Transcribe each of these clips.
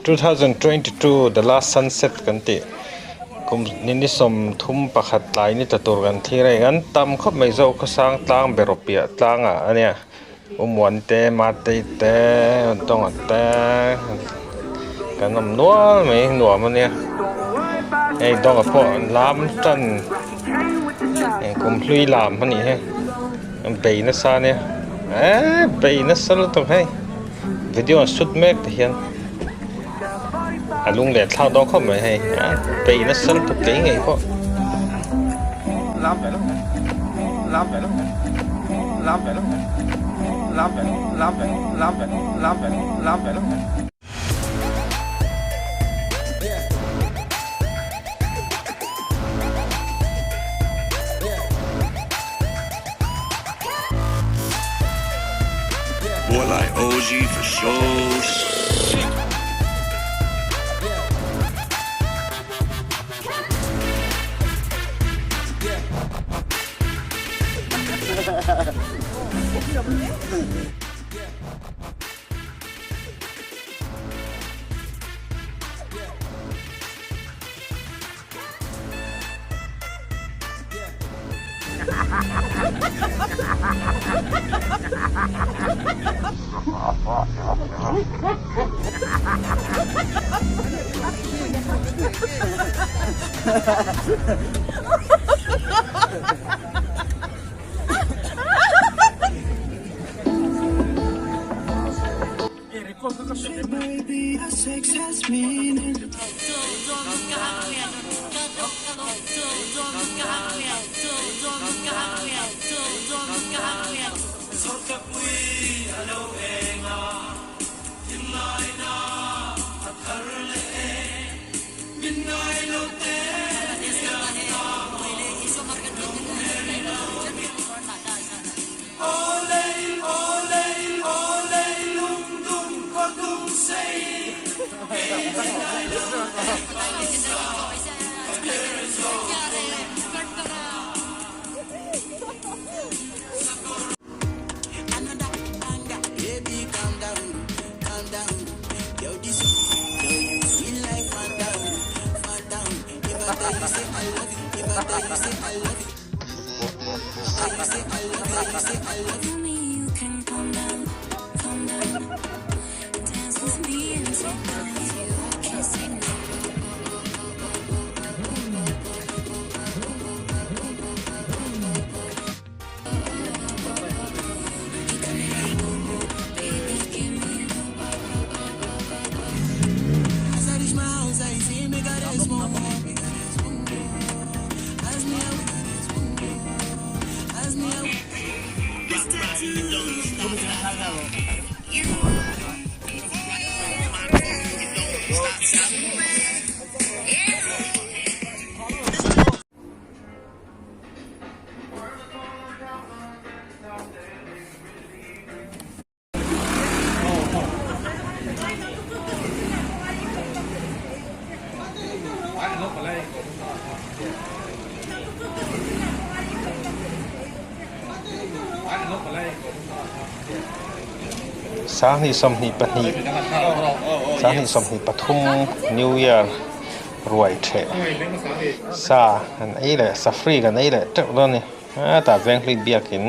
2022 the last sunset kan tih kum ni ni 31 tlai ni tla tur kan thlir a eng an tam khawp mai zawk khawsang tlang beraw piah tlangah a nia Umuan te Matei te Dawnga te kan awm nual mai nuam a nia hei Dawnga pawh lam tan kum hlui lam a nih hi bei nasa a nia eee bei nasa lutuk hei video an shoot mek te hian a lung leh thlak dawn khawp mai hei a bei nasa lutuk kei ngei pawh. Boy like OG for sure. 2022 2023 New Year ruai theh sa an ei leh safri kan ei leh teuh dawn a ni hetah venghlui biakin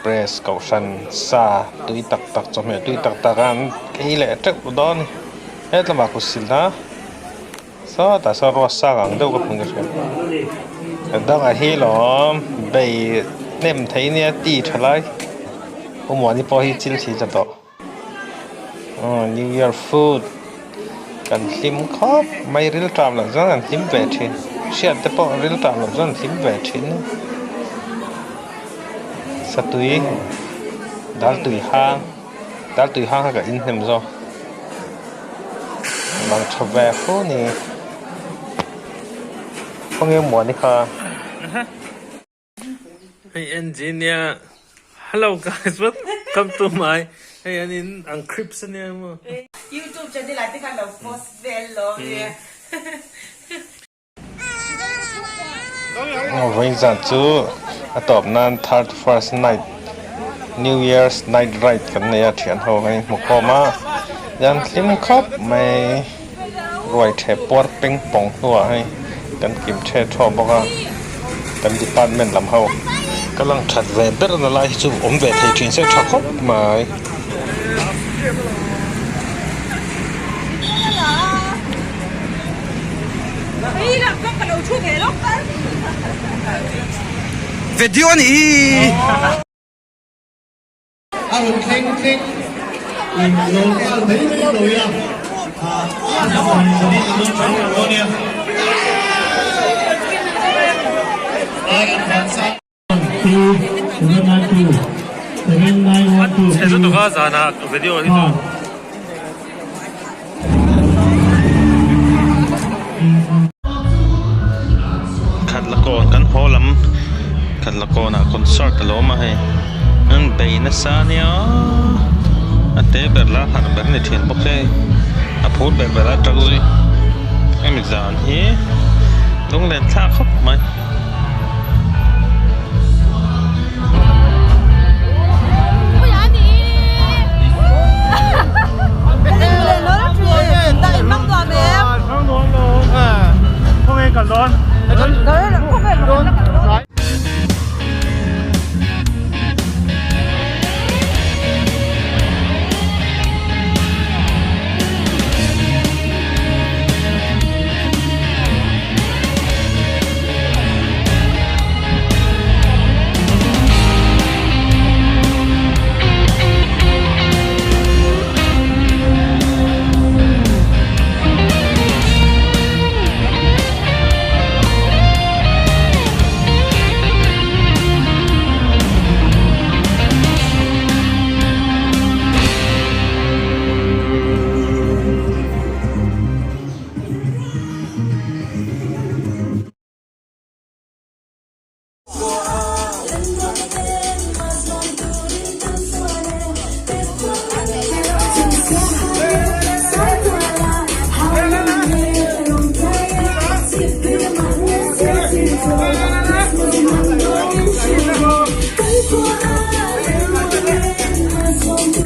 press kohhran sa tui tak tak chawhmeh tui tak tak a an ei leh teuh dawn a ni hetlamah kut silna sawtah sawn ruat sang ang deuh ka hmu in ka hria a dangah hi lawm bei hnem thei nia ti tha lai awmuani pawh hi chil thli ta tawh aw new year food kan hlim khawp mai ril tam loh chuan an hlim ve thin hriat te pawh ril tam loh chuan an hlim ve thin satui dal tui hang dal tui hang kha ka in hnem zawk lang tha ve fu ni khawnge muani kha. Hei engineer hello guys welcome to my hei an in ang crips ania maw. YouTube channel ah te khan lo post vel lo nia. Vawiin zan chu a tawp nan 31st night New Year's night ride kan nei a thian ho kan inhmu khawm a. An hlim khawp mai ruai thep puar peng pawng hnuah hei kan kim the thawh bawk a kan department lam ho ka lang that ve ber na lai hi chu awm ve thei thin se tha khawp mai. Video a nih hi. A rawn thleng thleng in lo nghal mai mai lo ila a zan zanin a lo tha reng dawn nia. Ai an van sa. Chhe lutuk a zanah video hi chu. Khatlakawn kan haw lam Khatlakawnah concert a lo awm a hei an bei nasa ania a te ber la harh ber a ni thin bawk hei a phur ber ber a tang zui hemi zan hi lunglen thlak khawp mai.